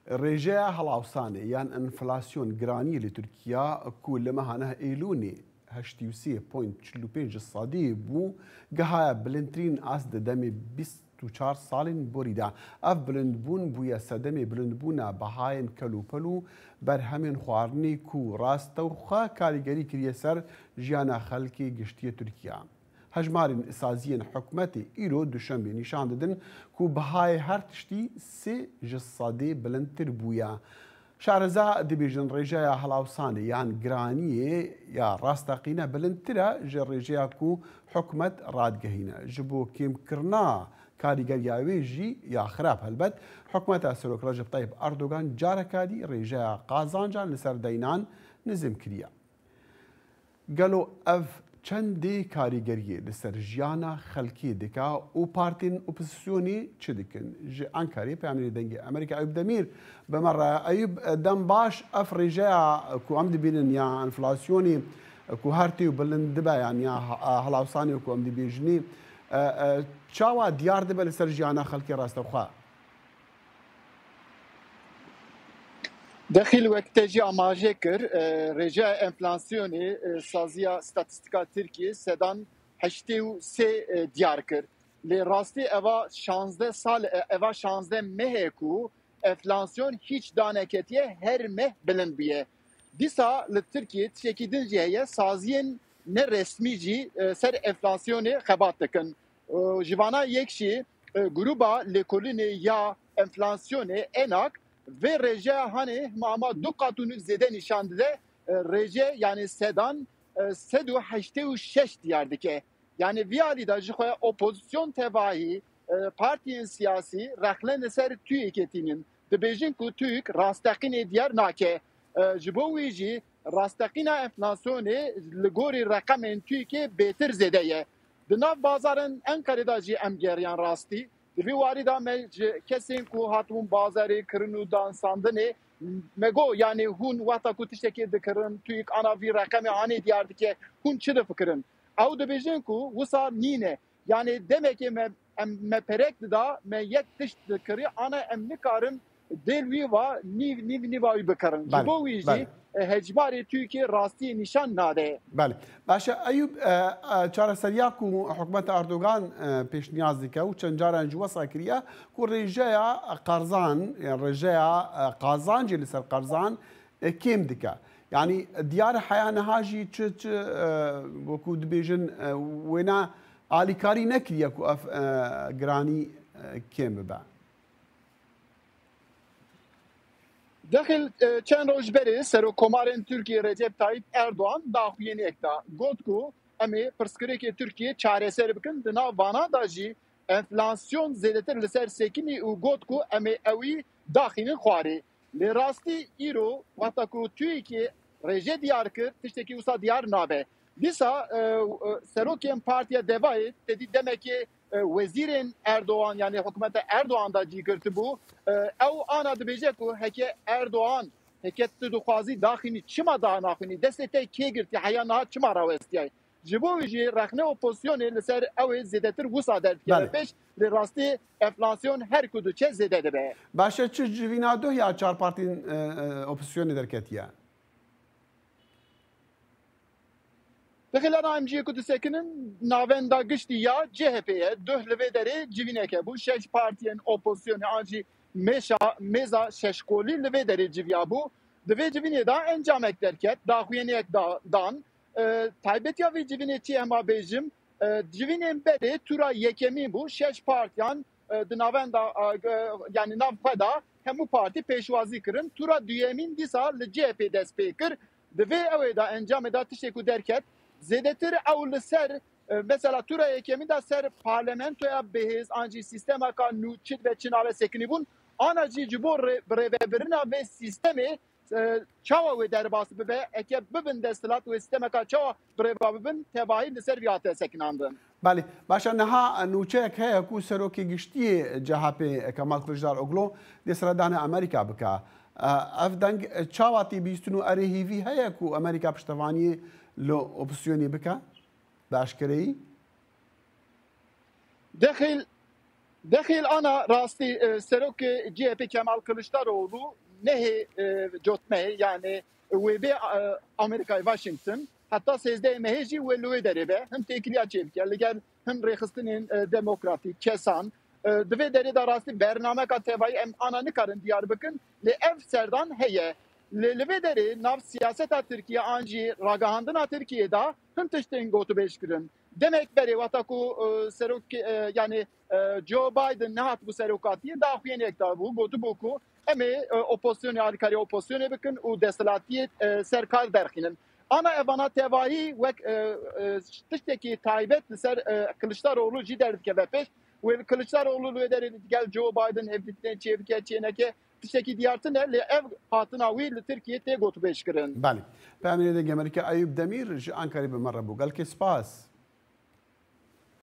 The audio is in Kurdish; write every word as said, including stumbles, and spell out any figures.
Rêjeya helawsanê yan enflasyon giraniyê li Tirkiya ku li meha neh Êlûnê heştê û sê point çil û pênc ji sedî bû, gihaye bilindtirîn ast di demê bîst û çar salên borî de. Ev bilindbûn bûye sedemê bilindbûna bihayên kelûpel û berhemên xwarinê ku rastewxwe karîgerî kiriye ser jiyana xelkê giştiyê Tirkiya. Hejmarên saziyên hikûmetê îro duşembê nîşan didin ku bihayê her tiştî sê ji sedê bilindtir bûye. Şareza dibêjin rêjeya helawsanê yan giraniyê ya rasteqîne bilindtir e ji rêjeya ku hikûmet radigehîne. Ji bo kêmkirina karîgeriya wê jî ya xirab helbet, hikûmeta Serok Recep Tayyip Erdogan careka dî rêjeya qazancan li ser deynan nizim kiriye. Gelo ev çendê karîgeriyê li ser jiyana xelkê dike û partiyên opozisyonê çi dikin? Ji Ankarê peyamnêrê Dengê Amerîka Eyûp Demîr bi me re. Eyûp, dem baş, ev rêjeya ku em dibînin ya enflasyonê ku her tê û bilind dibe, yan ya ha-, helawsanê ku em dibêjinê, e, e, çawa diyar dibe li ser jiyana xelkê rastewxwe? Dexîl, wek te jî amaje kir, e, rêjeya enflasyonê, e, Saziya Statîstîka Tirkiyê sedan heştê û sê, e, diyar kir. Lê rastî eva şazdeh sal, e, eva şazdeh meh e ku enflasyon hîç daneketiye, her meh bilind bûye. Dîsa li Tirkiyê tiştekî din jî heye, saziyên neresmî jî, e, ser enflasyonê xebat dikin. Û ji vana yek jî, e, Grûba Lêkolînê ya Enflasyonê, ENAK, vê rêjeya hanê hema hema du qat û nîv zêde nîşan dide, e, rêje, yanî sedan, e, sed û heştê û şeş diyar dike. Yanî vî alî de jixwe opozîsyon tevahî, e, partiyên siyasî rexne li ser TÜİKê tînin. Dibêjin ku TÜİK rasteqînê diyar nake. E, ji bo wî jî rasteqîna enflasyonê li gorî reqemên TÜİKê bêtir zêde ye. Di nav bazarên Enqerê de jî em geriyan rastî. Di vî warî de me ji kesên ku hatibûn bazarê kirin û dansandinê me got, yanî hûn wexta ku tiştekê dikirin, TÜİK ana vî reqemê anê diyar dike, hûn çi difikirin? Ew dibêjin ku wisa nîne. Yanî demekê me, em, me perek dida, me yek tişt dikirî, ana em nikarin dêl wî va nîv, nîv, nîva wî bikirin. Ji Belê, bo wî jî, belê. e, hejmarê TÜİKê rastiyê nîşan nade. Belê. Baş e, Eyûp, e, e, çareseriya ku hikûmeta Erdogan, e, pêşniyaz dike û çend caran jî wesa kiriye ku rêjeya qerzan, yani rêjeya, e, qazancê li ser qerzan, e, kêm dike. Yanî diyar e heya niha jî çi, çi, e, wekû dibêjin, e, wêna alîkarî nekiriye ku ev, e, giranî, e, kêm bibe. Dexil, e, çend roj berê Serokkomarên Tirkiyê Recep Tayyip Erdoğan daxuyaniyek da. Got ku em ê pirsgirêkê Tirkiyê çareser bikin. Di nav vana da jî enflasyon zêdetir li ser sekinî û got ku em ê ewî daxînin xwarê. Lê rastî îro wexta ku TÜİKê rêje diyar kir, tiştekî wisa diyar nabe. Dîsa, e, e, serokên Partiya Devayê te dî demekê, e, wezîrên Erdogan, yanî hikûmeta Erdogan da cî girtibû. E, ew ana dibêje ku heke Erdogan, heke tu dixwazî daxînî, çima danaxînî? Destê te kê girtî? Heya niha çima rawestiyayî? Ji bo wî jî rexne opozisyonê li ser ew ê zêdetir wisa derdikeve Belê. pêş, lê rastî enflasyon her ku diçe zêde dibe. Baş e, çi civîna duh ya çar partiyên, e, e, opozisyonê derketiye? Dixilana em cihê ku disekinin navenda giştî ya C H P ye. Duh li vê derê civînek hebû. Şeş partiyên opozisyonê an jî mêşa, mêza şeşkolî li vê derê civiyabû. Di vê civînê de encamek derket, daxuyaniyek da, dan. E, taybetiya vê civînê çi ye, hema bêjim, e, civînên berê tûra yekemîn bû, şeş partiyan, e, di navenda, e, ge-, yanî nav xwe de hemû partî pêşwazî kirin. Tûra duyemîn dîsa li C H P dest pê kir. Di vê ewê de, encamê de tiştê ku derket, zêdetir ew li ser, e, mesela tûra yekemîn de ser parlamentoya bihêz an jî sîstemeka nû çi dibe çi nabe sekinî bûn. Ana jî ji bo rê-, birêvebirina vê sîstemê, e, çawa wê derbas bibe, eke bibin desthilat wê sîstemeka çawa birêve bibin, tevahî li ser vî hate sekinandin. Belê, baş e, niha nûçeyek heye ku serokê giştî yê C H P Kemal Kiliçdaroglu dê seredana Amerîka bike. E, ev deng, e, çawa tê bihîstin û erê hêvî heye ku Amerîka piştevaniyê li opozisyonê bike? Bi eşkereyî? Dexil, Dexil ana rastî, e, serokê C H P Kemal Kılıçdaroğlu nehê, e, cotmehê, yani wê bê, e, Amerîkayê Washington, heta sêzdehê mehê jî wê li wê derê be, him têkiliya çêbike, li gel him rêxistinên, e, demokratîk, kesan, e, di vê derê de rastî bernameka tevayî em ana nikarin diyar bikin, lê ev serdan heye. Lê li vê derê nav siyaseta Tirkiye an jî ragihandina Tirkiyê de hin tiştên gotûbêj kirin. Demek berê wexta ku, e, serok, e, yani, e, Joe Biden nehatibû serokatiyê, daxuyaniyek dabû, gotibû ku em ê, e, opozisyonê alîkarî opozisyonê bikin û desthilatiyê, e, ser kar derxînin. Ana evana tevayî wek, e, e, tiştekî taybet li ser, e, Kılıçdaroğlu jî derdikeve pêş. Wê Kılıçdaroğlu li wê derê digel Joe Biden hevdîtinê çêbike, çêneke, tiştekî diyar tune, lê ev hatina wî li Tirkiyê tê gotûbêj kirin. Belê. Peyamê deng Amerîka Eyûp Demîr ji Ankarê bi me re bû. Gelkê spas.